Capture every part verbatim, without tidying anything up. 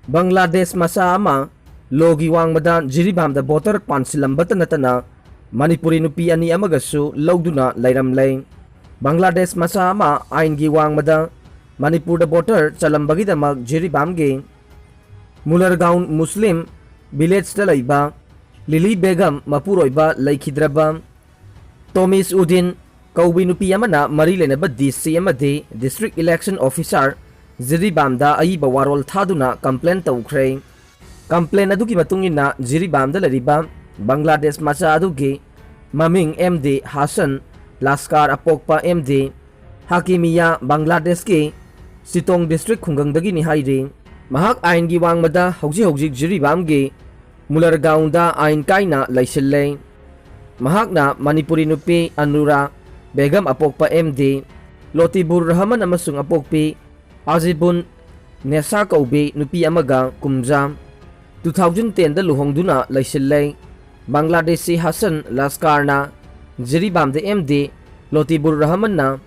ꯕꯪꯒ꯭ꯂꯥꯗꯦꯁ ꯃꯆꯥ ꯑꯃ ꯂꯣꯒꯤ ꯋꯥꯡꯃꯗ ꯖꯤꯔꯤꯕꯥꯝꯗ ꯕꯣꯇꯔ ꯄꯥꯟꯁꯤꯜꯂꯝꯕꯇ ꯅꯠꯇꯅ ꯃꯅꯤꯄꯨꯔꯤ ꯅꯨꯄꯤ ꯑꯅꯤ ꯑꯃꯒꯁꯨ ꯂꯧꯗꯨꯅ ꯂꯩꯔꯝꯂꯦ꯫ ꯕꯪꯒ꯭ꯂꯥꯗꯦꯁ ꯃꯆꯥ ꯑꯃ ꯑꯥꯏꯟꯒꯤ ꯋꯥꯡꯃꯗ ꯃꯅꯤꯄꯨꯔꯗ ꯕꯣꯇꯔ ꯆꯜꯂꯝꯕꯒꯤꯗꯃꯛ ꯖꯤꯔꯤꯕꯥꯝꯒꯤ ꯃꯨꯂꯔꯒꯥꯎꯟ ꯃꯨꯁꯂꯤꯝ ꯚꯤꯂꯦꯖꯇ ꯂꯩꯕ ꯂꯤꯂꯤ ꯕꯦꯒꯝ ꯃꯄꯨꯔꯣꯏꯕ ꯂꯩꯈꯤꯗ꯭ꯔꯕ ꯇꯣꯃꯤꯁ ꯎꯗꯤꯟ ꯀꯧꯕꯤ ꯅꯨꯄꯤ ꯑꯃꯅ ꯃꯔꯤ ꯂꯩꯅꯕ ꯗꯤ ꯁꯤ ꯑꯃꯗꯤ ꯗꯤꯁꯇ꯭ꯔꯤꯛ ꯏꯂꯦꯛꯁꯟ ꯑꯣꯐꯤꯁꯥꯔ ꯖꯤꯔꯤꯕꯥꯝꯗ ꯑꯏꯕ ꯋꯥꯔꯣꯜ ꯊꯥꯗꯨꯅ ꯀꯝꯄ꯭ꯂꯦꯟ ꯇꯧꯈ꯭ꯔꯦ꯫ ꯀꯝꯄ꯭ꯂꯦꯟ ꯑꯗꯨꯒꯤ ꯃꯇꯨꯡ ꯏꯟꯅ ꯖꯤꯔꯤꯕꯥꯝꯗ ꯂꯩꯔꯤꯕ ꯕꯪꯒ꯭ꯂꯥꯗꯦꯁ ꯃꯆꯥ ꯑꯗꯨꯒꯤ ꯃꯃꯤꯡ ꯑꯦꯝ ꯗꯤ ꯍꯥꯁꯟ ꯂꯥꯁꯀꯥꯔ ꯑꯄꯣꯛꯄ ꯑꯦꯝ ꯗꯤ ꯍꯥꯀꯤꯃꯤꯌꯥ ꯕꯪꯒ꯭ꯂꯥꯗꯦꯁꯀꯤ ꯆꯤꯇꯣꯡ ꯗꯤꯁꯇ꯭ꯔꯤꯛ ꯈꯨꯡꯒꯪꯗꯒꯤꯅꯤ ꯍꯥꯏꯔꯤ꯫ ꯃꯍꯥꯛ ꯑꯥꯏꯟꯒꯤ ꯋꯥꯡꯃꯗ ꯍꯧꯖꯤꯛ ꯍꯧꯖꯤꯛ ꯖꯤꯔꯤꯕꯥꯝꯒꯤ ꯃꯨꯂꯔꯒꯥꯎꯟꯗ ꯑꯥꯏꯟ ꯀꯥꯏꯅ ꯂꯩꯁꯤꯜꯂꯦ꯫ ꯃꯍꯥꯛꯅ ꯃꯅꯤꯄꯨꯔꯤ ꯅꯨꯄꯤ ꯑꯅꯨꯔꯥ ꯕꯦꯒꯝ ꯑꯄꯣꯛꯄ ꯑꯦꯝ ꯗꯤ ꯂꯣꯇꯤꯕꯨꯔ ꯔꯍꯃꯟ ꯑꯃꯁꯨꯡ ꯑꯄꯣꯛꯄꯤ ꯑꯖꯤꯕꯨꯟ ꯅꯦꯁꯥ ꯀꯧꯕꯤ ꯅꯨꯄꯤ ꯑꯃꯒ ꯀꯨꯝꯖꯥ ꯇꯨ ꯊꯥꯎꯖꯟ ꯇꯦꯟꯗ ꯂꯨꯍꯣꯡꯗꯨꯅ ꯂꯩꯁꯤꯜꯂꯦ꯫ ꯕꯪꯒ꯭ꯂꯥꯗꯦꯁꯤ ꯍꯥꯁꯟ ꯂꯥꯁꯀꯥꯔꯅ ꯖꯤꯔꯤꯕꯥꯝꯗ ꯑꯦꯝ ꯗꯤ ꯂꯣꯇꯤꯕꯨꯔ ꯔꯍꯃꯟꯅ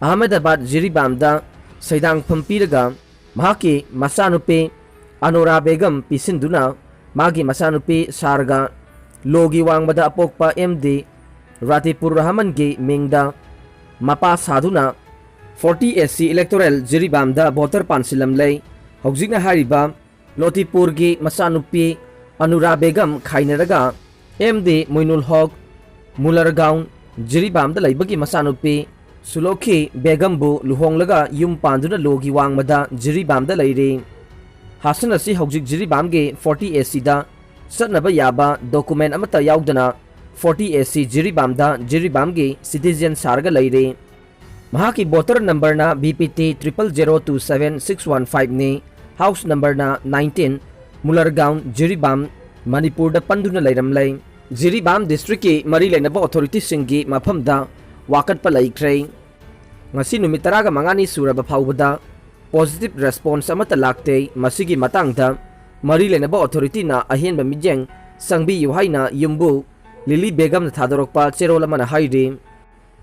ꯑꯍꯃꯗꯕꯥꯗ ꯖꯤꯔꯤꯕꯥꯝꯗ ꯁꯩꯗꯥꯡꯐꯝ ꯄꯤꯔꯒ ꯃꯍꯥꯛꯀꯤ ꯃꯆꯥꯅꯨꯄꯤ ꯑꯅꯣꯔꯥ ꯕꯦꯒꯝ ꯄꯤꯁꯤꯟꯗꯨꯅ ꯃꯥꯒꯤ ꯃꯆꯥꯅꯨꯄꯤ ꯁꯥꯔꯒ ꯂꯣꯒꯤ ꯋꯥꯡꯃꯗ ꯑꯄꯣꯛꯄ ꯑꯦꯝ ꯗꯤ ꯔꯥꯇꯤꯄꯨꯔ ꯔꯍꯃꯟꯒꯤ ꯃꯤꯡꯗ ꯃꯄꯥ ꯁꯥꯗꯨꯅ ꯐꯣꯔꯇꯤ ꯑꯦ ꯁꯤ ꯏꯂꯦꯛꯇꯣꯔꯦꯜ ꯖꯤꯔꯤꯕꯥꯝꯗ ꯚꯣꯇꯔ ꯄꯥꯟꯁꯤꯜꯂꯝꯂꯦ꯫ ꯍꯧꯖꯤꯛꯅ ꯍꯥꯏꯔꯤꯕ ꯂꯣꯇꯤꯄꯨꯔꯒꯤ ꯃꯆꯥꯅꯨꯄꯤ ꯑꯅꯨꯔꯥ ꯕꯦꯒꯝ ꯈꯥꯏꯅꯔꯒ ꯑꯦꯝ ꯗꯤ ꯃꯣꯏꯅꯨꯜ ꯍꯣꯛ ꯃꯨꯂꯔꯒꯥꯎꯟ ꯖꯤꯔꯤꯕꯥꯝꯗ ꯂꯩꯕꯒꯤ ꯃꯆꯥꯅꯨꯄꯤ ꯁꯨꯂꯣꯈꯤ ꯕꯦꯒꯝꯕꯨ ꯂꯨꯍꯣꯡꯂꯒ ꯌꯨꯝ ꯄꯥꯟꯗꯨꯅ ꯂꯣꯒꯤ ꯋꯥꯡꯃꯗ ꯖꯤꯔꯤꯕꯥꯝꯗ ꯂꯩꯔꯤ꯫ ꯍꯥꯁꯟ ꯑꯁꯤ ꯍꯧꯖꯤꯛ ꯖꯤꯔꯤꯕꯥꯝꯒꯤ ꯐꯣꯔꯇꯤ ꯑꯦ ꯁꯤꯗ ꯆꯠꯅꯕ ꯌꯥꯕ ꯗꯣꯀꯨꯃꯦꯟ ꯑꯃꯠꯇ ꯌꯥꯎꯗꯅ ꯐꯣꯔꯇꯤ ꯑꯦ ꯁꯤ ꯖꯤꯔꯤꯕꯥꯝꯗ ꯖꯤꯔꯤꯕꯥꯝꯒꯤ ꯁꯤꯇꯤꯖꯦꯟ ꯁꯥꯔꯒ ꯂꯩꯔꯤ꯫ ꯃꯍꯥꯛꯀꯤ ꯚꯣꯇꯔ ꯅꯝꯕꯔꯅ B P T triple zero two seven six one ꯐꯥꯏꯚꯅꯤ꯫ ꯍꯥꯎꯁ ꯅꯝꯕꯔꯅ ꯅꯥꯏꯟꯇꯤꯟ, ꯃꯨꯂꯔꯒꯥꯎꯟ, ꯖꯤꯔꯤꯕꯥꯝ, ꯃꯅꯤꯄꯨꯔꯗ ꯄꯟꯗꯨꯅ ꯂꯩꯔꯝꯂꯦ꯫ ꯖꯤꯔꯤꯕꯥꯝ ꯗꯤꯁꯇ꯭ꯔꯤꯛꯀꯤ ꯃꯔꯤ ꯂꯩꯅꯕ ꯑꯣꯊꯣꯔꯤꯇꯤꯁꯤꯡꯒꯤ ꯃꯐꯝꯗ ꯋꯥꯀꯠꯄ ꯂꯩꯈ꯭ꯔꯦ꯫ ꯉꯁꯤ ꯅꯨꯃꯤꯠ ꯇꯔꯥꯒ ꯃꯉꯥꯅꯤ ꯁꯨꯔꯕ ꯐꯥꯎꯕꯗ ꯄꯣꯖꯤꯇꯤꯚ ꯔꯦꯁꯄꯣꯟꯁ ꯑꯃꯠꯇ ꯂꯥꯛꯇꯦ꯫ ꯃꯁꯤꯒꯤ ꯃꯇꯥꯡꯗ ꯃꯔꯤ ꯂꯩꯅꯕ ꯑꯣꯊꯣꯔꯤꯇꯤꯅ ꯑꯍꯦꯟꯕ ꯃꯤꯠꯌꯦꯡ ꯆꯪꯕꯤꯌꯨ ꯍꯥꯏꯅ ꯌꯨꯝꯕꯨ ꯂꯤꯂꯤ ꯕꯦꯒꯝꯅ ꯊꯥꯗꯣꯔꯛꯄ ꯆꯦꯔꯣꯜ ꯑꯃꯅ ꯍꯥꯏꯔꯤ꯫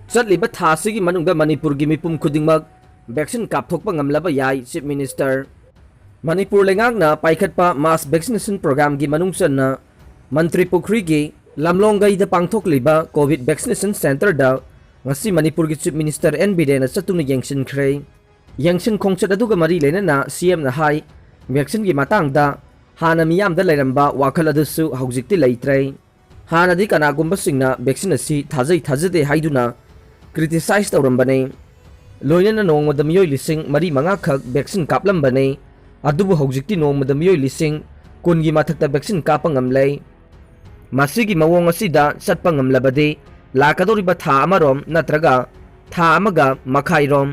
ꯆꯠꯂꯤꯕ ꯊꯥ ꯑꯁꯤꯒꯤ ꯃꯅꯨꯡꯗ ꯃꯅꯤꯄꯨꯔꯒꯤ ꯃꯤꯄꯨꯝ ꯈꯨꯗꯤꯡꯃꯛ ꯚꯦꯛꯁꯤꯟ ꯀꯥꯞꯊꯣꯛꯄ ꯉꯝꯂꯕ ꯌꯥꯏ, ꯆꯤꯐ ꯃꯤꯅꯤꯁꯇꯔ꯫ ꯃꯅꯤꯄꯨꯔ ꯂꯩꯉꯥꯛꯅ ꯄꯥꯏꯈꯠꯄ mass vaccination programꯒꯤ ꯃꯅꯨꯡ ꯆꯟꯅ ꯃꯟꯇ꯭ꯔꯤ ꯄꯨꯈ꯭ꯔꯤꯒꯤ ꯂꯝꯂꯣꯡꯒꯩꯗ ꯄꯥꯡꯊꯣꯛꯂꯤꯕ COVID vaccination centreꯗ ꯉꯁꯤ ꯃꯅꯤꯄꯨꯔꯒꯤ Chief Minister ꯑꯦꯟ ꯕꯤꯔꯦꯟꯅ ꯆꯠꯇꯨꯅ ꯌꯦꯡꯁꯤꯟꯈ꯭ꯔꯦ꯫ ꯌꯦꯡꯁꯤꯟ ꯈꯣꯡꯆꯠ ꯑꯗꯨꯒ ꯃꯔꯤ ꯂꯩꯅꯅ CMꯅ ꯍꯥꯏ, vaccineꯒꯤ ꯃꯇꯥꯡꯗ ꯍꯥꯟꯅ ꯃꯤꯌꯥꯝꯗ ꯂꯩꯔꯝꯕ ꯋꯥꯈꯜ ꯑꯗꯨꯁꯨ ꯍꯧꯖꯤꯛꯇꯤ ꯂꯩꯇ꯭ꯔꯦ꯫ ꯍꯥꯟꯅꯗꯤ ꯀꯅꯥꯒꯨꯝꯕꯁꯤꯡꯅ vaccine ꯑꯁꯤ ꯊꯥꯖꯩ ꯊꯥꯖꯗꯦ ꯍꯥꯏꯗꯨꯅ criticize ꯇꯧꯔꯝꯕꯅꯤ꯫ ꯂꯣꯏꯅꯅ ꯅꯣꯡꯃꯗ ꯃꯤꯑꯣꯏ ꯂꯤꯁꯤꯡ ꯃꯔꯤ ꯃꯉꯥ ꯈꯛ vaccine ꯀꯥꯞꯂꯝꯕꯅꯤ꯫ ꯑꯗꯨꯕꯨ ꯍꯧꯖꯤꯛꯇꯤ ꯅꯣꯡꯃꯗ ꯃꯤꯑꯣꯏ ꯂꯤꯁꯤꯡ ꯀꯨꯟꯒꯤ ꯃꯊꯛꯇ vaccine ꯀꯥꯞꯄ ꯉꯝꯂꯦ꯫ ꯃꯁꯤꯒꯤ ꯃꯑꯣꯡ ꯑꯁꯤꯗ ꯆꯠꯄ ꯉꯝꯂꯕꯗꯤ ꯂꯥꯛꯀꯗꯧꯔꯤꯕ ꯊꯥ ꯑꯃꯔꯣꯝ ꯅꯠꯇ꯭ꯔꯒ ꯊꯥ ꯑꯃꯒ ꯃꯈꯥꯏꯔꯣꯝ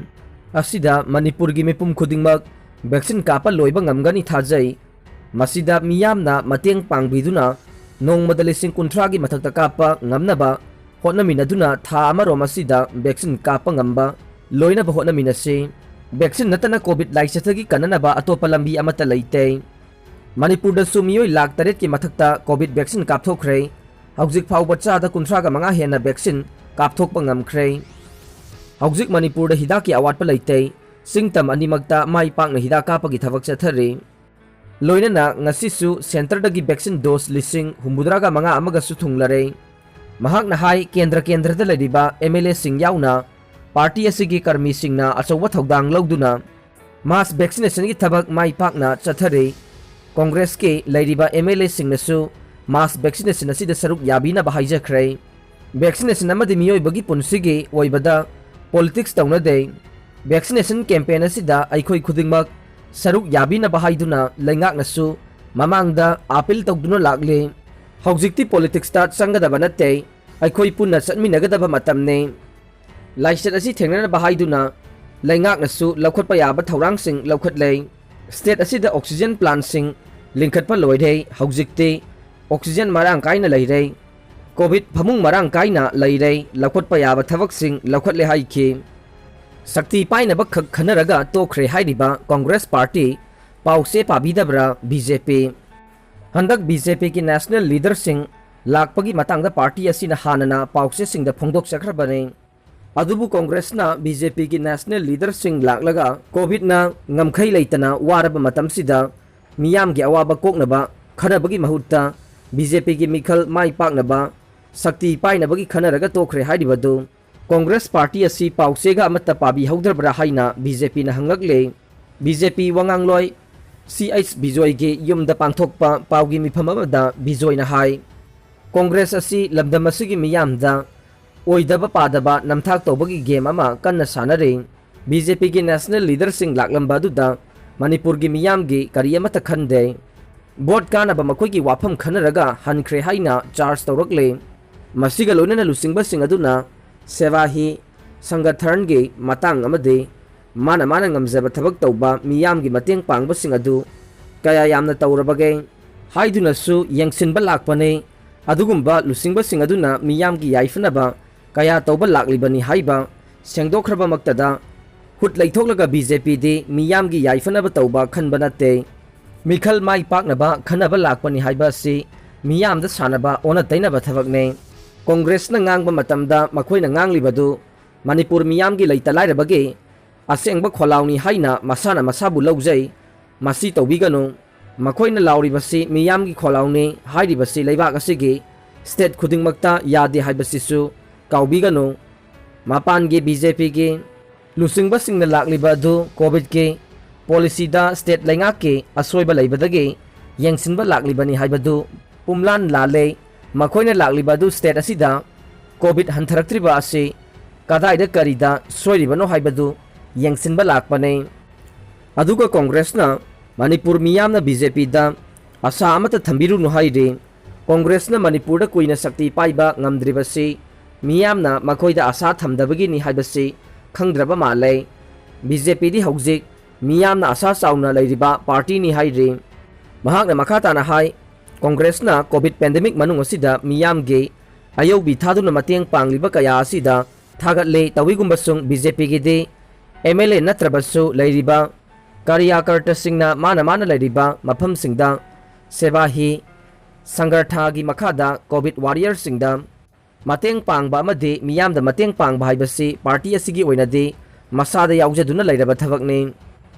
ꯑꯁꯤꯗ ꯃꯅꯤꯄꯨꯔꯒꯤ ꯃꯤꯄꯨꯝ ꯈꯨꯗꯤꯡꯃꯛ vaccine ꯀꯥꯞꯄ ꯂꯣꯏꯕ ꯉꯝꯒꯅꯤ ꯊꯥꯖꯩ꯫ ꯃꯁꯤꯗ ꯃꯤꯌꯥꯝꯅ ꯃꯇꯦꯡ ꯄꯥꯡꯕꯤꯗꯨꯅ ꯅꯣꯡꯃꯗ ꯂꯤꯁꯤꯡ ꯀꯨꯟꯊ꯭ꯔꯥꯒꯤ ꯃꯊꯛꯇ ꯀꯥꯞꯄ ꯉꯝꯅꯕ ꯍꯣꯠꯅꯃꯤꯟꯅꯗꯨꯅ ꯊꯥ ꯑꯃꯔꯣꯝ ꯑꯁꯤꯗ vaccine ꯀꯥꯞꯄ ꯉꯝꯕ ꯂꯣꯏꯅꯕ ꯍꯣꯠꯅꯃꯤꯟꯅꯁꯤ꯫ Vaccine ꯅꯠꯇꯅ COVID ꯂꯥꯏꯆꯠꯇꯒꯤ ꯀꯟꯅꯅꯕ ꯑꯇꯣꯞꯄ ꯂꯝꯕꯤ ꯑꯃꯠꯇ ꯂꯩꯇꯦ꯫ ꯃꯅꯤꯄꯨꯔꯗꯁꯨ ꯃꯤꯑꯣꯏ ꯂꯥꯈ ꯇꯔꯦꯠꯀꯤ ꯃꯊꯛꯇ COVID vaccine ꯀꯥꯞꯊꯣꯛꯈ꯭ꯔꯦ꯫ ꯍꯧꯖꯤꯛ ꯐꯥꯎꯕ ꯆꯥꯗ ꯀꯨꯟꯊ꯭ꯔꯥꯒ ꯃꯉꯥ ꯍꯦꯟꯅ vaccine ꯀꯥꯞꯊꯣꯛꯄ ꯉꯝꯈ꯭ꯔꯦ꯫ ꯍꯧꯖꯤꯛ ꯃꯅꯤꯄꯨꯔꯗ ꯍꯤꯗꯥꯛꯀꯤ ꯑꯋꯥꯠꯄ ꯂꯩꯇꯦ꯫ ꯆꯤꯡ ꯇꯝ ꯑꯅꯤꯃꯛꯇ ꯃꯥꯏ ꯄꯥꯛꯅ ꯍꯤꯗꯥꯛ ꯀꯥꯞꯄꯒꯤ ꯊꯕꯛ ꯆꯠꯊꯔꯤ꯫ ꯂꯣꯏꯅꯅ ꯉꯁꯤꯁꯨ centreꯗꯒꯤ vaccine dose ꯂꯤꯁꯤꯡ ꯍꯨꯝꯐꯨꯇꯔꯥꯒ ꯃꯉꯥ ꯑꯃꯒꯁꯨ ꯊꯨꯡꯂꯔꯦ꯫ ꯃꯍꯥꯛꯅ ꯍꯥꯏ, ꯀꯦꯟꯗ꯭ꯔ ꯀꯦꯟꯗ꯭ꯔꯗ ꯂꯩꯔꯤꯕ MLAꯁꯤꯡ ꯌꯥꯎꯅ party ꯑꯁꯤꯒꯤ ꯀꯔꯃꯤꯁꯤꯡꯅ ꯑꯆꯧꯕ ꯊꯧꯗꯥꯡ ꯂꯧꯗꯨꯅ mass vaccinationꯒꯤ ꯊꯕꯛ ꯃꯥꯏ ꯄꯥꯛꯅ ꯆꯠꯊꯔꯤ꯫ Congressꯀꯤ ꯂꯩꯔꯤꯕ MLAꯁꯤꯡꯅꯁꯨ mass vaccination ꯑꯁꯤꯗ ꯁꯔꯨꯛ ꯌꯥꯕꯤꯅꯕ ꯍꯥꯏꯖꯈ꯭ꯔꯦ꯫ Vaccination ꯑꯃꯗꯤ ꯃꯤꯑꯣꯏꯕꯒꯤ ꯄꯨꯟꯁꯤꯒꯤ ꯑꯣꯏꯕꯗ politics ꯇꯧꯅꯗꯦ꯫ Vaccination campaign ꯑꯁꯤꯗ ꯑꯩꯈꯣꯏ ꯈꯨꯗꯤꯡꯃꯛ ꯁꯔꯨꯛ ꯌꯥꯕꯤꯅꯕ ꯍꯥꯏꯗꯨꯅ ꯂꯩꯉꯥꯛꯅꯁꯨ ꯃꯃꯥꯡꯗ appeal ꯇꯧꯗꯨꯅ ꯂꯥꯛꯂꯤ꯫ ꯍꯧꯖꯤꯛꯇꯤ politicsꯇ ꯆꯪꯒꯗꯕ ꯅꯠꯇꯦ, ꯑꯩꯈꯣꯏ ꯄꯨꯟꯅ ꯆꯠꯃꯤꯟꯅꯒꯗꯕ ꯃꯇꯝꯅꯤ꯫ ꯂꯥꯏꯆꯠ ꯑꯁꯤ ꯊꯦꯡꯅꯅꯕ ꯍꯥꯏꯗꯨꯅ ꯂꯩꯉꯥꯛꯅꯁꯨ ꯂꯧꯈꯠꯄ ꯌꯥꯕ ꯊꯧꯔꯥꯡꯁꯤꯡ ꯂꯧꯈꯠꯂꯦ꯫ State ꯑꯁꯤꯗ oxygen plantꯁꯤꯡ ꯂꯤꯡꯈꯠꯄ ꯂꯣꯏꯔꯦ꯫ ꯍꯧꯖꯤꯛꯇꯤ oxygen ꯃꯔꯥꯡ ꯀꯥꯏꯅ ꯂꯩꯔꯦ꯫ COVID ꯐꯃꯨꯡ ꯃꯔꯥꯡ ꯀꯥꯏꯅ ꯂꯩꯔꯦ꯫ ꯂꯧꯈꯠꯄ ꯌꯥꯕ ꯊꯕꯛꯁꯤꯡ ꯂꯧꯈꯠꯂꯦ ꯍꯥꯏꯈꯤ꯫ ꯁꯛꯇꯤ ꯄꯥꯏꯅꯕ ꯈꯛ ꯈꯟꯅꯔꯒ ꯇꯣꯛꯈ꯭ꯔꯦ ꯍꯥꯏꯔꯤꯕ Congress party ꯄꯥꯎꯁꯦ ꯄꯥꯕꯤꯗꯕ꯭ꯔꯥ BJP? ꯍꯟꯗꯛ BJPꯒꯤ national leaderꯁꯤꯡ ꯂꯥꯛꯄꯒꯤ ꯃꯇꯥꯡꯗ party ꯑꯁꯤꯅ ꯍꯥꯟꯅꯅ ꯄꯥꯎꯆꯦꯁꯤꯡꯗ ꯐꯣꯡꯗꯣꯛꯆꯈ꯭ꯔꯕꯅꯤ꯫ ꯑꯗꯨꯕꯨ ꯀꯣꯡꯒ꯭ꯔꯦꯁꯅ ꯕꯤ ꯖꯦ ꯄꯤꯒꯤ ꯅꯦꯁꯅꯦꯜ ꯂꯤꯗꯔꯁꯤꯡ ꯂꯥꯛꯂꯒ ꯀꯣꯚꯤꯗꯅ ꯉꯝꯈꯩ ꯂꯩꯇꯅ ꯋꯥꯔꯕ ꯃꯇꯝꯁꯤꯗ ꯃꯤꯌꯥꯝꯒꯤ ꯑꯋꯥꯕ ꯀꯣꯛꯅꯕ ꯈꯟꯅꯕꯒꯤ ꯃꯍꯨꯠꯇ ꯕꯤ ꯖꯦ ꯄꯤꯒꯤ ꯃꯤꯈꯜ ꯃꯥꯏ ꯄꯥꯛꯅꯕ ꯁꯛꯇꯤ ꯄꯥꯏꯅꯕꯒꯤ ꯈꯟꯅꯔꯒ ꯇꯣꯛꯈ꯭ꯔꯦ ꯍꯥꯏꯔꯤꯕꯗꯨ ꯀꯣꯡꯒ꯭ꯔꯦꯁ ꯄꯥꯔꯇꯤ ꯑꯁꯤ ꯄꯥꯎꯆꯦꯒ ꯑꯃꯠꯇ ꯄꯥꯕꯤꯍꯧꯗ꯭ꯔꯕ꯭ꯔꯥ ꯍꯥꯏꯅ ꯕꯤ ꯖꯦ ꯄꯤꯅ ꯍꯪꯂꯛꯂꯦ꯫ ꯕꯤ ꯖꯦ ꯄꯤ ꯋꯥꯉꯥꯡꯂꯣꯏ ꯁꯤ ꯑꯩꯆ ꯕꯤꯖꯣꯏꯒꯤ ꯌꯨꯝꯗ ꯄꯥꯡꯊꯣꯛꯄ ꯄꯥꯎꯒꯤ ꯃꯤꯐꯝ ꯑꯃꯗ ꯕꯤꯖꯣꯏꯅ ꯍꯥꯏ, ꯀꯣꯡꯒ꯭ꯔꯦꯁ ꯑꯁꯤ ꯂꯝꯗꯝ ꯑꯁꯤꯒꯤ ꯃꯤꯌꯥꯝꯗ ꯑꯣꯏꯗꯕ ꯄꯥꯗꯕ ꯅꯝꯊꯥꯛ ꯇꯧꯕꯒꯤ ꯒꯦꯝ ꯑꯃ ꯀꯟꯅ ꯁꯥꯟꯅꯔꯤ꯫ ꯕꯤ ꯖꯦ ꯄꯤꯒꯤ ꯅꯦꯁꯅꯦꯜ ꯂꯤꯗꯔꯁꯤꯡ ꯂꯥꯛꯂꯝꯕ ꯑꯗꯨꯗ ꯃꯅꯤꯄꯨꯔꯒꯤ ꯃꯤꯌꯥꯝꯒꯤ ꯀꯔꯤ ꯑꯃꯠꯇ ꯈꯟꯗꯦ꯫ ꯚꯣꯠ ꯀꯥꯅꯕ ꯃꯈꯣꯏꯒꯤ ꯋꯥꯐꯝ ꯈꯟꯅꯔꯒ ꯍꯟꯈ꯭ꯔꯦ ꯍꯥꯏꯅ ꯆꯥꯔꯖ ꯇꯧꯔꯛꯂꯦ꯫ ꯃꯁꯤꯒ ꯂꯣꯏꯅꯅ ꯂꯨꯆꯤꯡꯕꯁꯤꯡ ꯑꯗꯨꯅ ꯁꯦꯕꯥ ꯍꯤ ꯁꯪꯒꯊꯟꯒꯤ ꯃꯇꯥꯡ ꯑꯃꯗꯤ ꯃꯥꯅ ꯃꯥꯅ ꯉꯝꯖꯕ ꯊꯕꯛ ꯇꯧꯕ, ꯃꯤꯌꯥꯝꯒꯤ ꯃꯇꯦꯡ ꯄꯥꯡꯕꯁꯤꯡ ꯑꯗꯨ ꯀꯌꯥ ꯌꯥꯝꯅ ꯇꯧꯔꯕꯒꯦ ꯍꯥꯏꯗꯨꯅꯁꯨ ꯌꯦꯡꯁꯤꯟꯕ ꯂꯥꯛꯄꯅꯤ꯫ ꯑꯗꯨꯒꯨꯝꯕ ꯂꯨꯆꯤꯡꯕꯁꯤꯡ ꯑꯗꯨꯅ ꯃꯤꯌꯥꯝꯒꯤ ꯌꯥꯏꯐꯅꯕ ꯀꯌꯥ ꯇꯧꯕ ꯂꯥꯛꯂꯤꯕꯅꯤ ꯍꯥꯏꯕ ꯁꯦꯡꯗꯣꯛꯈ꯭ꯔꯕꯃꯛꯇꯗ ꯍꯨꯠ ꯂꯩꯊꯣꯛꯂꯒ ꯕꯤ ꯖꯦ ꯄꯤꯗꯤ ꯃꯤꯌꯥꯝꯒꯤ ꯌꯥꯏꯐꯅꯕ ꯇꯧꯕ ꯈꯟꯕ ꯅꯠꯇꯦ꯫ ꯃꯤꯈꯜ ꯃꯥꯏ ꯄꯥꯛꯅꯕ ꯈꯟꯅꯕ ꯂꯥꯛꯄꯅꯤ ꯍꯥꯏꯕ ꯑꯁꯤ ꯃꯤꯌꯥꯝꯗ ꯁꯥꯟꯅꯕ ꯑꯣꯟꯅ ꯇꯩꯅꯕ ꯊꯕꯛꯅꯤ꯫ ꯀꯣꯡꯒ꯭ꯔꯦꯁꯅ ꯉꯥꯡꯕ ꯃꯇꯝꯗ ꯃꯈꯣꯏꯅ ꯉꯥꯡꯂꯤꯕꯗꯨ ꯃꯅꯤꯄꯨꯔ ꯃꯤꯌꯥꯝꯒꯤ ꯂꯩꯇ ꯂꯥꯏꯔꯕꯒꯤ ꯑꯁꯦꯡꯕ ꯈꯣꯜꯂꯥꯎꯅꯤ ꯍꯥꯏꯅ ꯃꯁꯥꯅ ꯃꯁꯥꯕꯨ ꯂꯧꯖꯩ꯫ ꯃꯁꯤ ꯇꯧꯕꯤꯒꯅꯨ꯫ ꯃꯈꯣꯏꯅ ꯂꯥꯎꯔꯤꯕꯁꯤ ꯃꯤꯌꯥꯝꯒꯤ ꯈꯣꯜꯂꯥꯎꯅꯤ ꯍꯥꯏꯔꯤꯕꯁꯤ ꯂꯩꯕꯥꯛ ꯑꯁꯤꯒꯤ ꯁ꯭ꯇꯦꯠ ꯈꯨꯗꯤꯡꯃꯛꯇ ꯌꯥꯗꯦ ꯍꯥꯏꯕꯁꯤꯁꯨ ꯀꯥꯎꯕꯤꯒꯅꯨ꯫ ꯃꯄꯥꯟꯒꯤ ꯕꯤ ꯖꯦ ꯄꯤꯒꯤ ꯂꯨꯆꯤꯡꯕꯁꯤꯡꯅ ꯂꯥꯛꯂꯤꯕ ꯑꯗꯨ ꯀꯣꯚꯤꯗꯀꯤ ꯄꯣꯂꯤꯁꯤꯗ ꯁ꯭ꯇꯦꯠ ꯂꯩꯉꯥꯛꯀꯤ ꯑꯁꯣꯏꯕ ꯂꯩꯕꯗꯒꯤ ꯌꯦꯡꯁꯤꯟꯕ ꯂꯥꯛꯂꯤꯕꯅꯤ ꯍꯥꯏꯕꯗꯨ ꯄꯨꯝꯂꯥꯟ ꯂꯥꯜꯂꯦ꯫ ꯃꯈꯣꯏꯅ ꯂꯥꯛꯂꯤꯕ ꯑꯗꯨ ꯁ꯭ꯇꯦꯠ ꯑꯁꯤꯗ ꯀꯣꯚꯤꯗ ꯍꯟꯊꯔꯛꯇ꯭ꯔꯤꯕ ꯑꯁꯤ ꯀꯗꯥꯏꯗ ꯀꯔꯤꯗ ꯁꯣꯏꯔꯤꯕꯅꯣ ꯍꯥꯏꯕꯗꯨ ꯌꯦꯡꯁꯤꯟꯕ ꯂꯥꯛꯄꯅꯤ꯫ ꯑꯗꯨꯒ ꯀꯣꯡꯒ꯭ꯔꯦꯁꯅ ꯃꯅꯤꯄꯨꯔ ꯃꯤꯌꯥꯝꯅ ꯕꯤ ꯖꯦ ꯄꯤꯗ ꯑꯁꯥ ꯑꯃꯠꯇ ꯊꯝꯕꯤꯔꯨꯅꯨ ꯍꯥꯏꯔꯤ꯫ ꯀꯣꯡꯒ꯭ꯔꯦꯁꯅ ꯃꯅꯤꯄꯨꯔꯗ ꯀꯨꯏꯅ ꯁꯛꯇꯤ ꯄꯥꯏꯕ ꯉꯝꯗ꯭ꯔꯤꯕꯁꯤ ꯃꯤꯌꯥꯝꯅ ꯃꯈꯣꯏꯗ ꯑꯁꯥ ꯊꯝꯗꯕꯒꯤꯅꯤ ꯍꯥꯏꯕꯁꯤ ꯈꯪꯗ꯭ꯔꯕ ꯃꯥꯜꯂꯦ꯫ ꯕꯤ ꯖꯦ ꯄꯤꯗꯤ ꯍꯧꯖꯤꯛ ꯃꯤꯌꯥꯝꯅ ꯑꯁꯥ ꯆꯥꯎꯅ ꯂꯩꯔꯤꯕ ꯄꯥꯔꯇꯤꯅꯤ ꯍꯥꯏꯔꯤ꯫ ꯃꯍꯥꯛꯅ ꯃꯈꯥ ꯇꯥꯅ ꯍꯥꯏ, ꯀꯣꯡꯒ꯭ꯔꯦꯁꯅ ꯀꯣꯚꯤꯗ ꯄꯦꯟꯗꯦꯃꯤꯛ ꯃꯅꯨꯡ ꯑꯁꯤꯗ ꯃꯤꯌꯥꯝꯒꯤ ꯑꯌꯧꯕꯤ ꯊꯥꯗꯨꯅ ꯃꯇꯦꯡ ꯄꯥꯡꯂꯤꯕ ꯀꯌꯥ ꯑꯁꯤꯗ ꯊꯥꯒꯠꯂꯤ꯫ ꯇꯧꯏꯒꯨꯝꯕꯁꯨꯡ ꯕꯤ ꯖꯦ ꯄꯤꯒꯤꯗꯤ ꯑꯦꯝ ꯑꯦꯜ ꯑꯦ ꯅꯠꯇ꯭ꯔꯕꯁꯨ ꯂꯩꯔꯤꯕ ꯀꯥꯔꯤꯌꯥꯀꯔꯇꯁꯤꯡꯅ ꯃꯥꯅ ꯃꯥꯅ ꯂꯩꯔꯤꯕ ꯃꯐꯝꯁꯤꯡꯗ ꯁꯦꯕꯥ ꯍꯤ ꯁꯪꯒꯔꯊꯥꯒꯤ ꯃꯈꯥꯗ ꯀꯣꯚꯤꯗ ꯋꯥꯔꯤꯌꯔꯁꯤꯡꯗ ꯃꯇꯦꯡ ꯄꯥꯡꯕ ꯑꯃꯗꯤ ꯃꯤꯌꯥꯝꯗ ꯃꯇꯦꯡ ꯄꯥꯡꯕ ꯍꯥꯏꯕꯁꯤ ꯄꯥꯔꯇꯤ ꯑꯁꯤꯒꯤ ꯑꯣꯏꯅꯗꯤ ꯃꯁꯥꯗ ꯌꯥꯎꯖꯗꯨꯅ ꯂꯩꯔꯕ ꯊꯕꯛꯅꯤ꯫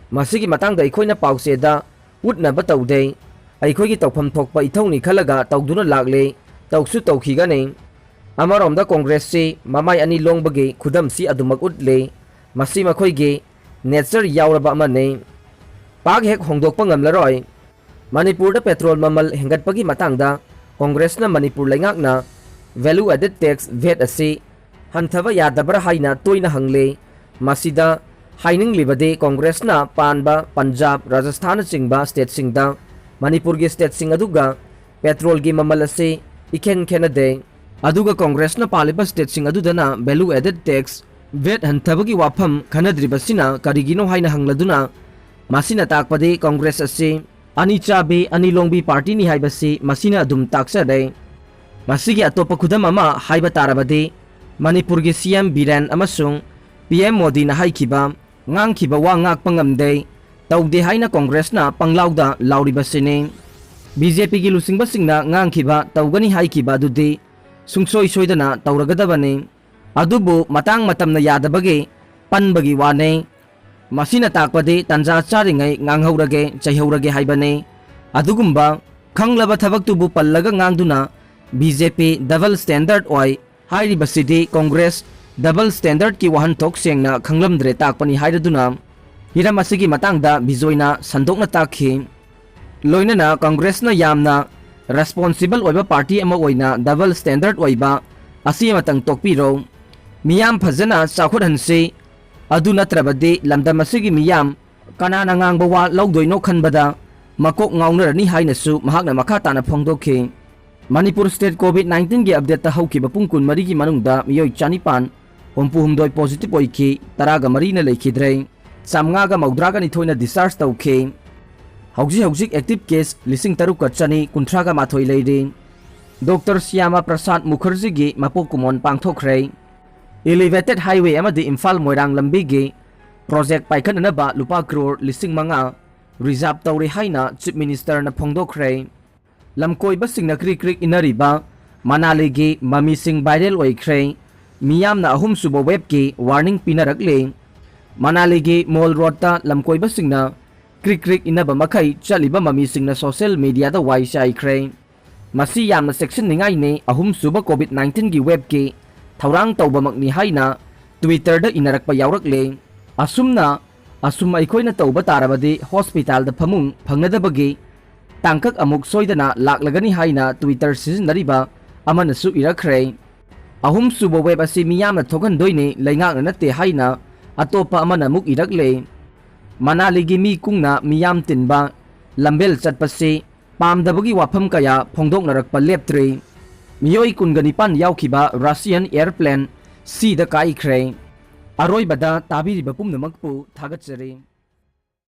ꯃꯁꯤꯒꯤ ꯃꯇꯥꯡꯗ ꯑꯩꯈꯣꯏꯅ ꯄꯥꯎꯆꯦꯗ ꯎꯠꯅꯕ ꯇꯧꯗꯦ꯫ ꯑꯩꯈꯣꯏꯒꯤ ꯇꯧꯐꯝ ꯊꯣꯛꯄ ꯏꯊꯧꯅꯤ ꯈꯜꯂꯒ ꯇꯧꯗꯨꯅ ꯂꯥꯛꯂꯤ, ꯇꯧꯁꯨ ꯇꯧꯈꯤꯒꯅꯤ꯫ ꯑꯃꯔꯣꯝꯗ ꯀꯣꯡꯒ꯭ꯔꯦꯁꯁꯤ ꯃꯃꯥꯏ ꯑꯅꯤ ꯂꯣꯡꯕꯒꯤ ꯈꯨꯗꯝꯁꯤ ꯑꯗꯨꯃꯛ ꯎꯠꯂꯤ꯫ ꯃꯁꯤ ꯃꯈꯣꯏꯒꯤ ꯅꯦꯆꯔ ꯌꯥꯎꯔꯕ ꯑꯃꯅꯤ꯫ ꯄꯥꯛ ꯍꯦꯛ ꯍꯣꯡꯗꯣꯛꯄ ꯉꯝꯂꯔꯣꯏ꯫ ꯃꯅꯤꯄꯨꯔꯗ ꯄꯦꯇ꯭ꯔꯣꯜ ꯃꯃꯜ ꯍꯦꯟꯒꯠꯄꯒꯤ ꯃꯇꯥꯡꯗ ꯀꯣꯡꯒ꯭ꯔꯦꯁꯅ ꯃꯅꯤꯄꯨꯔ ꯂꯩꯉꯥꯛꯅ value added tax, vat ꯑꯁꯤ ꯍꯟꯊꯕ ꯌꯥꯗꯕ꯭ꯔꯥ ꯍꯥꯏꯅ ꯇꯣꯏꯅ ꯍꯪꯂꯤ꯫ ꯃꯁꯤꯗ ꯍꯥꯏꯅꯤꯡꯂꯤꯕꯗꯤ ꯀꯣꯡꯒ꯭ꯔꯦꯁꯅ ꯄꯥꯟꯕ ꯄꯟꯖꯥꯕ, ꯔꯥꯖꯁꯊꯥꯟꯅꯆꯤꯡꯕ ꯁ꯭ꯇꯦꯠꯁꯤꯡꯗ ꯃꯅꯤꯄꯨꯔꯒꯤ ꯁ꯭ꯇꯦꯠꯁꯤꯡ ꯑꯗꯨꯒ ꯄꯦꯇ꯭ꯔꯣꯜꯒꯤ ꯃꯃꯜ ꯑꯁꯤ ꯏꯈꯦꯟ ꯈꯦꯟꯅꯗꯦ꯫ ꯑꯗꯨꯒ ꯀꯣꯡꯒ꯭ꯔꯦꯁꯅ ꯄꯥꯜꯂꯤꯕ ꯁ꯭ꯇꯦꯠꯁꯤꯡ ꯑꯗꯨꯗꯅ value added tax, vat ꯍꯟꯊꯕꯒꯤ ꯋꯥꯐꯝ ꯈꯟꯅꯗ꯭ꯔꯤꯕꯁꯤꯅ ꯀꯔꯤꯒꯤꯅꯣ ꯍꯥꯏꯅ ꯍꯪꯂꯗꯨꯅ, ꯃꯁꯤꯅ ꯇꯥꯛꯄꯗꯤ ꯀꯣꯡꯒ꯭ꯔꯦꯁ ꯑꯁꯤ ꯑꯅꯤ ꯆꯥꯕꯤ, ꯑꯅꯤ ꯂꯣꯡꯕꯤ ꯄꯥꯔꯇꯤꯅꯤ ꯍꯥꯏꯕꯁꯤ ꯃꯁꯤꯅ ꯑꯗꯨꯝ ꯇꯥꯛꯆꯔꯦ꯫ ꯃꯁꯤꯒꯤ ꯑꯇꯣꯞꯄ ꯈꯨꯗꯝ ꯑꯃ ꯍꯥꯏꯕ ꯇꯥꯔꯕꯗꯤ, ꯃꯅꯤꯄꯨꯔꯒꯤ ꯁꯤ ꯑꯦꯝ ꯕꯤꯔꯦꯟ ꯑꯃꯁꯨꯡ ꯄꯤ ꯑꯦꯝ ꯃꯣꯗꯤꯅ ꯍꯥꯏꯈꯤꯕ, ꯉꯥꯡꯈꯤꯕ ꯋꯥ ꯉꯥꯛꯄ ꯉꯝꯗꯦ, ꯇꯧꯗꯦ ꯍꯥꯏꯅ ꯀꯣꯡꯒ꯭ꯔꯦꯁꯅ ꯄꯪꯂꯥꯎꯗ ꯂꯥꯎꯔꯤꯕꯁꯤꯅꯤ꯫ ꯕꯤ ꯖꯦ ꯄꯤꯒꯤ ꯂꯨꯆꯤꯡꯕꯁꯤꯡꯅ ꯉꯥꯡꯈꯤꯕ, ꯇꯧꯒꯅꯤ ꯍꯥꯏꯈꯤꯕ ꯑꯗꯨꯗꯤ ꯁꯨꯡꯁꯣꯏ ꯁꯣꯏꯗꯅ ꯇꯧꯔꯒꯗꯕꯅꯤ꯫ ꯑꯗꯨꯕꯨ ꯃꯇꯥꯡ ꯃꯇꯝꯅ ꯌꯥꯗꯕꯒꯤ, ꯄꯟꯕꯒꯤ ꯋꯥꯅꯤ꯫ ꯃꯁꯤꯅ ꯇꯥꯛꯄꯗꯤ ꯇꯟꯖꯥ ꯆꯥꯔꯤꯉꯩ ꯉꯥꯡꯍꯧꯔꯒꯦ, ꯆꯩꯍꯧꯔꯒꯦ ꯍꯥꯏꯕꯅꯤ꯫ ꯑꯗꯨꯒꯨꯝꯕ ꯈꯪꯂꯕ ꯊꯕꯛꯇꯨꯕꯨ ꯄꯜꯂꯒ ꯉꯥꯡꯗꯨꯅ ꯕꯤ ꯖꯦ ꯄꯤ double standard ꯑꯣꯏ ꯍꯥꯏꯔꯤꯕꯁꯤꯗꯤ ꯀꯣꯡꯒ꯭ꯔꯦꯁ double standardꯀꯤ ꯋꯥꯍꯟꯊꯣꯛ ꯁꯦꯡꯅ ꯈꯪꯂꯝꯗ꯭ꯔꯦ ꯇꯥꯛꯄꯅꯤ ꯍꯥꯏꯔꯗꯨꯅ ꯍꯤꯔꯝ ꯑꯁꯤꯒꯤ ꯃꯇꯥꯡꯗ ꯕꯤꯖꯣꯏꯅ ꯁꯟꯗꯣꯛꯅ ꯇꯥꯛꯈꯤ꯫ ꯂꯣꯏꯅꯅ ꯀꯣꯡꯒ꯭ꯔꯦꯁꯅ ꯌꯥꯝꯅ responsible ꯑꯣꯏꯕ ꯄꯥꯔꯇꯤ ꯑꯃ ꯑꯣꯏꯅ double standard ꯑꯣꯏꯕ ꯑꯁꯤ ꯑꯃꯇꯪ ꯇꯣꯛꯄꯤꯔꯣ꯫ ꯃꯤꯌꯥꯝ ꯐꯖꯅ ꯆꯥꯎꯈꯠꯍꯟꯁꯤ꯫ ꯑꯗꯨ ꯅꯠꯇ꯭ꯔꯕꯗꯤ ꯂꯝꯗꯝ ꯑꯁꯤꯒꯤ ꯃꯤꯌꯥꯝ ꯀꯅꯥꯅ ꯉꯥꯡꯕ ꯋꯥ ꯂꯧꯗꯣꯏꯅꯣ ꯈꯟꯕꯗ ꯃꯀꯣꯛ ꯉꯥꯎꯅꯔꯅꯤ ꯍꯥꯏꯅꯁꯨ ꯃꯍꯥꯛꯅ ꯃꯈꯥ ꯇꯥꯅ ꯐꯣꯡꯗꯣꯛꯈꯤ꯫ ꯃꯅꯤꯄꯨꯔ state COVID nineteenꯒꯤ updateꯇ ꯍꯧꯈꯤꯕ ꯄꯨꯡ ꯀꯨꯟꯃꯔꯤꯒꯤ ꯃꯅꯨꯡꯗ ꯃꯤꯑꯣꯏ ꯆꯅꯤꯄꯥꯟ ꯍꯨꯝꯐꯨꯍꯨꯝꯗꯣꯏ positive ꯑꯣꯏꯈꯤ, ꯇꯔꯥꯒ ꯃꯔꯤꯅ ꯂꯩꯈꯤꯗ꯭ꯔꯦ, ꯆꯥꯝꯃꯉꯥꯒ ꯃꯧꯗ꯭ꯔꯥꯒ ꯅꯤꯊꯣꯏꯅ discharge ꯇꯧꯈꯤ꯫ ꯍꯧꯖꯤꯛ ꯍꯧꯖꯤꯛ active case ꯂꯤꯁꯤꯡ ꯇꯔꯨꯛꯀ ꯆꯅꯤ ꯀꯨꯟꯊ꯭ꯔꯥꯒ ꯃꯥꯊꯣꯏ ꯂꯩꯔꯤ꯫ ꯗꯣꯛꯇꯔ ꯁ꯭ꯌꯥꯃꯥ ꯄ꯭ꯔꯁꯥꯗ ꯃꯨꯈꯔꯖꯤꯒꯤ ꯃꯄꯣꯛ ꯀꯨꯝꯑꯣꯟ ꯄꯥꯡꯊꯣꯛꯈ꯭ꯔꯦ꯫ Elevated highway ꯑꯃꯗꯤ ꯏꯝꯐꯥꯜ ꯃꯣꯏꯔꯥꯡ ꯂꯝꯕꯤꯒꯤ project ꯄꯥꯏꯈꯠꯅꯅꯕ ꯂꯨꯄꯥ ꯀ꯭ꯔꯣꯔ ꯂꯤꯁꯤꯡ ꯃꯉꯥ reserve ꯇꯧꯔꯦ ꯍꯥꯏꯅ Chief Ministerꯅ ꯐꯣꯡꯗꯣꯛꯈ꯭ꯔꯦ꯫ ꯂꯝꯀꯣꯏꯕꯁꯤꯡꯅ ꯀ꯭ꯔꯤꯛ ꯀ꯭ꯔꯤꯛ ꯏꯟꯅꯔꯤꯕ ꯃꯅꯥꯂꯤꯒꯤ ꯃꯃꯤꯁꯤꯡ viral ꯑꯣꯏꯈ꯭ꯔꯦ꯫ ꯃꯤꯌꯥꯝꯅ ꯑꯍꯨꯝꯁꯨꯕ waveꯀꯤ warning ꯄꯤꯅꯔꯛꯂꯦ꯫ ꯃꯅꯥꯂꯤꯒꯤ ꯃꯣꯜ ꯔꯣꯗꯇ ꯂꯝꯀꯣꯏꯕꯁꯤꯡꯅ ꯀ꯭ꯔꯤꯛ ꯀ꯭ꯔꯤꯛ ꯏꯟꯅꯕ ꯃꯈꯩ ꯆꯠꯂꯤꯕ ꯃꯃꯤꯁꯤꯡꯅ social mediaꯗ ꯋꯥꯏ ꯆꯥꯏꯈ꯭ꯔꯦ꯫ ꯃꯁꯤ ꯌꯥꯝꯅ ꯆꯦꯛꯁꯤꯟꯅꯤꯡꯉꯥꯏꯅꯤ, ꯑꯍꯨꯝꯁꯨꯕ COVID nineteenꯒꯤ waveꯀꯤ ꯊꯧꯔꯥꯡ ꯇꯧꯕꯃꯛꯅꯤ ꯍꯥꯏꯅ Twitterꯗ ꯏꯅꯔꯛꯄ ꯌꯥꯎꯔꯛꯂꯦ꯫ ꯑꯁꯨꯝꯅ, ꯑꯁꯨꯝ ꯑꯩꯈꯣꯏꯅ ꯇꯧꯕ ꯇꯥꯔꯕꯗꯤ hospitalꯗ ꯐꯃꯨꯡ ꯐꯪꯅꯗꯕꯒꯤ ꯇꯥꯡꯀꯛ ꯑꯃꯨꯛ ꯁꯣꯏꯗꯅ ꯂꯥꯛꯂꯒꯅꯤ ꯍꯥꯏꯅ Twitter ꯁꯤꯖꯤꯟꯅꯔꯤꯕ ꯑꯃꯅꯁꯨ ꯏꯔꯛꯈ꯭ꯔꯦ꯫ ꯑꯍꯨꯝꯁꯨꯕ wave ꯑꯁꯤ ꯃꯤꯌꯥꯝꯅ ꯊꯣꯛꯍꯟꯗꯣꯏꯅꯤ, ꯂꯩꯉꯥꯛꯅ ꯅꯠꯇꯦ ꯍꯥꯏꯅ ꯑꯇꯣꯞꯄ ꯑꯃꯅ ꯑꯃꯨꯛ ꯏꯔꯛꯂꯦ꯫ ꯃꯅꯥꯂꯤꯒꯤ ꯃꯤ ꯀꯨꯡꯅ ꯃꯤꯌꯥꯝ ꯇꯤꯟꯕ ꯂꯝꯕꯦꯜ ꯆꯠꯄꯁꯤ ꯄꯥꯝꯗꯕꯒꯤ ꯋꯥꯐꯝ ꯀꯌꯥ ꯐꯣꯡꯗꯣꯛꯅꯔꯛꯄ ꯂꯦꯞꯇ꯭ꯔꯤ꯫ ꯃꯤꯑꯣꯏ ꯀꯨꯟꯒ ꯅꯤꯄꯥꯟ ꯌꯥꯎꯈꯤꯕ Russian airplane seaꯗ ꯀꯥꯏꯈ꯭ꯔꯦ꯫ ꯑꯔꯣꯏꯕꯗ ꯇꯥꯕꯤꯔꯤꯕ ꯄꯨꯝꯅꯃꯛꯄꯨ ꯊꯥꯒꯠꯆꯔꯤ꯫